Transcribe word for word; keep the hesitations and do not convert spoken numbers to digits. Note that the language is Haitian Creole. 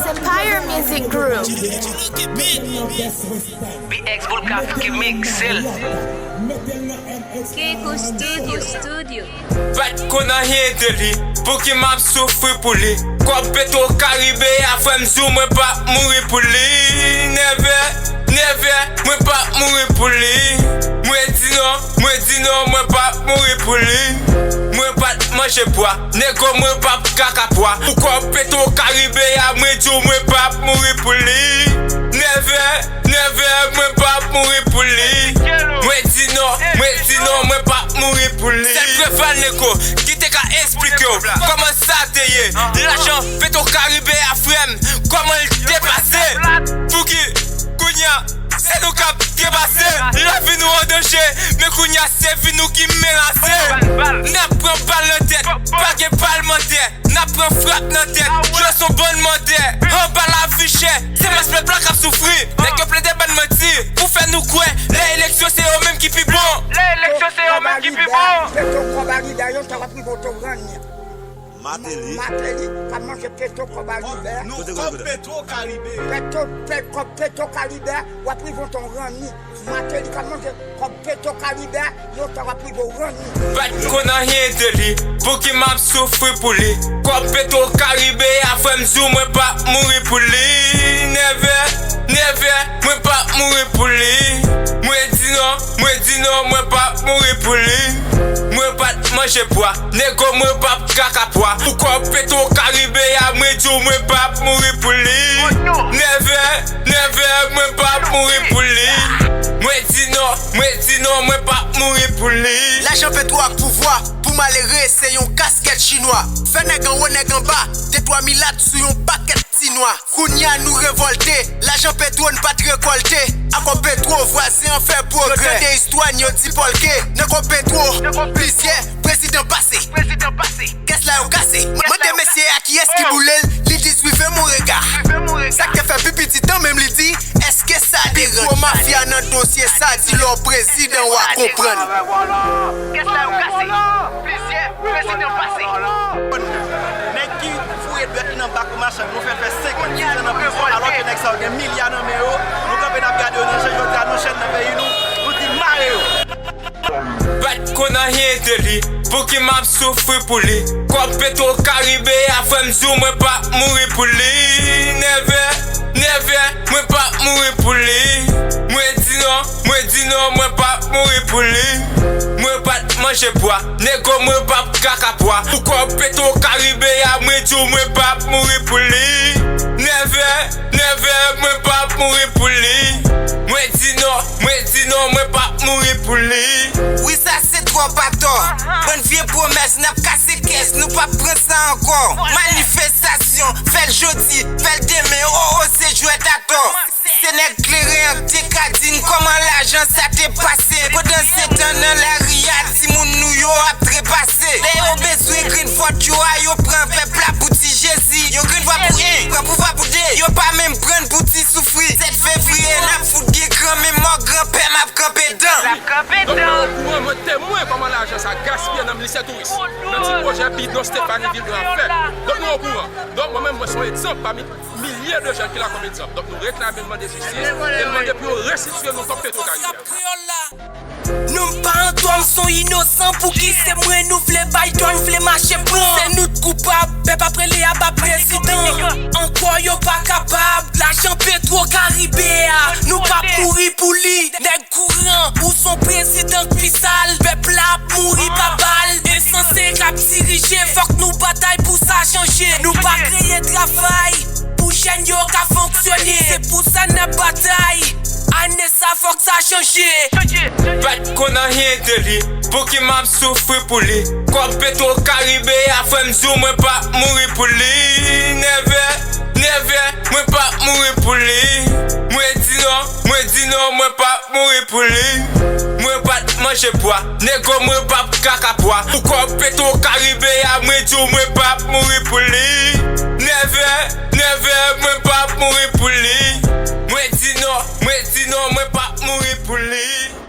Empire Music Group. B X Boulka ki mikse l. Kiko Studio. Studio. Pa t konn anyen de li, pouki m ap soufri pou li? Kòb Petro Karibe a, frè m, di w mwen p ap mouri pou li. Nèvè, nèvè, mwen p ap mouri pou li. Mwen di non, mwen di non, mwen p ap mouri pou li. Mwen pa t manje pwa, nego, mwen p ap kaka pwa. Pou kòb Petro Karibe a, mwen di w mwen p ap mouri pou li. Nèvè, nèvè, mwen p ap mouri pou li. Mwen di non, mwen di non, mwen p ap mouri pou li. Sèl Preval, nego, ki te ka esplike w kòman sa te ye. Lajan Petro Karibe a, frè m, kòman l te pase? Pouki kounye a se nou k ap trepase? Lavi nou an danje, men kounye a se vi nou ki menase. N ap pran bal nan tèt, pa gen palmantè. N ap pran frap nan tèt, yo s on bann mantè. Anba lavi chè, se mas pèp la k ap soufri. Nèg yo plede ban n manti pou fè nou kwè lè eleksyon se yo menm ki pi bon. Lè eleksyon se yo menm ki pi bon. Petro kòb Alibè yo, sa w ap rive w te w ranni. Mateli. Mateli k ap manje Petro kòb Alibè. Nou kòb Petro Karibe. Petro, pe, kòb Petro Karibe, w ap rive w te w ranni. Mateli k ap manje kòb Petro Karibe, yo ta w ap rive w ranni. Pa t konn anyen de li, pouki m ap soufri pou li? Kòb Petro Karibe a, frè m, di w mwen p ap mouri pou li. Nèvè, nèvè, mwen p ap mouri pou li. Mwen di non, mwen di non, mwen p ap mouri pou li. Mwen pa t manje pwa, nego, mwen p ap kaka pwa. Pou kòb Petro Karibe a, mwen di w mwen p ap mouri pou li. Nèvè, nèvè, mwen p ap mouri pou li. Mwen di non, mwen di non, mwen p ap mouri pou li. Lajan Petro ak pouvwa, pou malere, se yon kaskèt chinwa. Fè nèg anwo, nèg anba, de twa milat sou yon pakèt ti nwa. Kounye a nou revòlte, lajan Petro n pa t rekòlte. Akò Petro, vwazen an fè pwogrè. Yo tande istwa n, yo di pòlke. Nan kò Petro, plizyè prezidan pase. Kès la yo kase. Mande mesye a kiyès ki boule l, li di suivez mon regard. Sa k te fè pi piti tan menm li di, èske sa deranj? Pi gwo mafya nan dosye sa, di lè w prezidan w a konprann. Kès la yo kase. Plizyè prezidan pase. Nèg ki foure dwèt li nan bak machann, nou fè l fè senkannsis zan nan prizon, alò ke nèg sa yo gen milya nan men yo, nou kanpe n ap gade yo nan je, jodi a nou jèn nan peyi nou, nou di mare yo. Pa t konn anyen de li, pouki m ap soufri pou li? Kòb Petro Karibe a, frè m, di w mwen p ap mouri pou li. Nèvè, nèvè, mwen p ap mouri pou li. Mwen di non, mwen di non, mwen p ap mouri pou li. Mwen pa t manje pwa, nego, mwen p ap kaka pwa. Pou kòb Petro Karibe a, mwen di w mwen p ap mouri pou li. Nèvè, nèvè, mwen p ap mouri pou li. Mwen di non, mwen di non, mwen p ap mouri pou li. Wi, sa se twòp atò. Bann vye pwomès, n ap kase kès, nou p ap pran sa ankò. Manifestasyon, fè l jodi, fè l demen, o, o, se jwèt atò. Se nèg kleren an k te ka di n kòman lajan sa te pase. Pandan se tan nan lari a, timoun nou yo ap trepase. Lè yo bezwen grenn vòt yo a, yo pran pèp la pou ti Jezi. Yo grenn vwa pou en, pran pouvwa pou de. Yo pa menm pran n pou ti soufri. Sèt fevriye, n ap fout gen gran, men mò granpè m ap kanpe dan. Donk, mwen okouran, mwen temwen kòman lajan sa gaspiye nan Ministè Touris, nan ti pwojè bidon Stephanie Villebrun ap fè. Donk, nou okouran. Donk, mwen menm, mwen se yon egzanp pami milye de jèn ki la kòm egzanp. Donk, nou reklame, nou mande jistis, e nou mande pou yo restitiye nou kòb Petro Karibe a. Non m pa Antò, m s on inosan, pouki se mwen nou vle bay tò, n vle mache pran? Se nou t koupab, pèp ap rele aba prezidan. Ankò yo pa kapab, lajan Petro Karibe a, nou p ap mouri pou li. Nèg kouran, ou s on prezidan k pi sal, pèp la ap mouri pa bal. Ensanse k ap dirije, fòk nou batay pou sa chanje. Nou pa kreye travay pou jèn yo ka fonksyone. Se pou sa n ap batay. Ane sa fòk sa chanje. Pa t konn anyen de li, pouki m ap soufri pou li? Kòb Petro Karibe a, frè m, di w mwen p ap mouri pou li. Nèvè, nèvè, mwen p ap mouri pou li. Mwen di non, mwen di non, mwen p ap mouri pou li. Mwen pa t manje pwa, nego, mwen p ap kaka pwa. Pou kòb Petro Karibe a, mwen di w mwen p ap mouri pou li. Nèvè, nèvè, mwen p ap mouri pou li. Mwen di non, mwen di non, mwen p ap mouri pou li.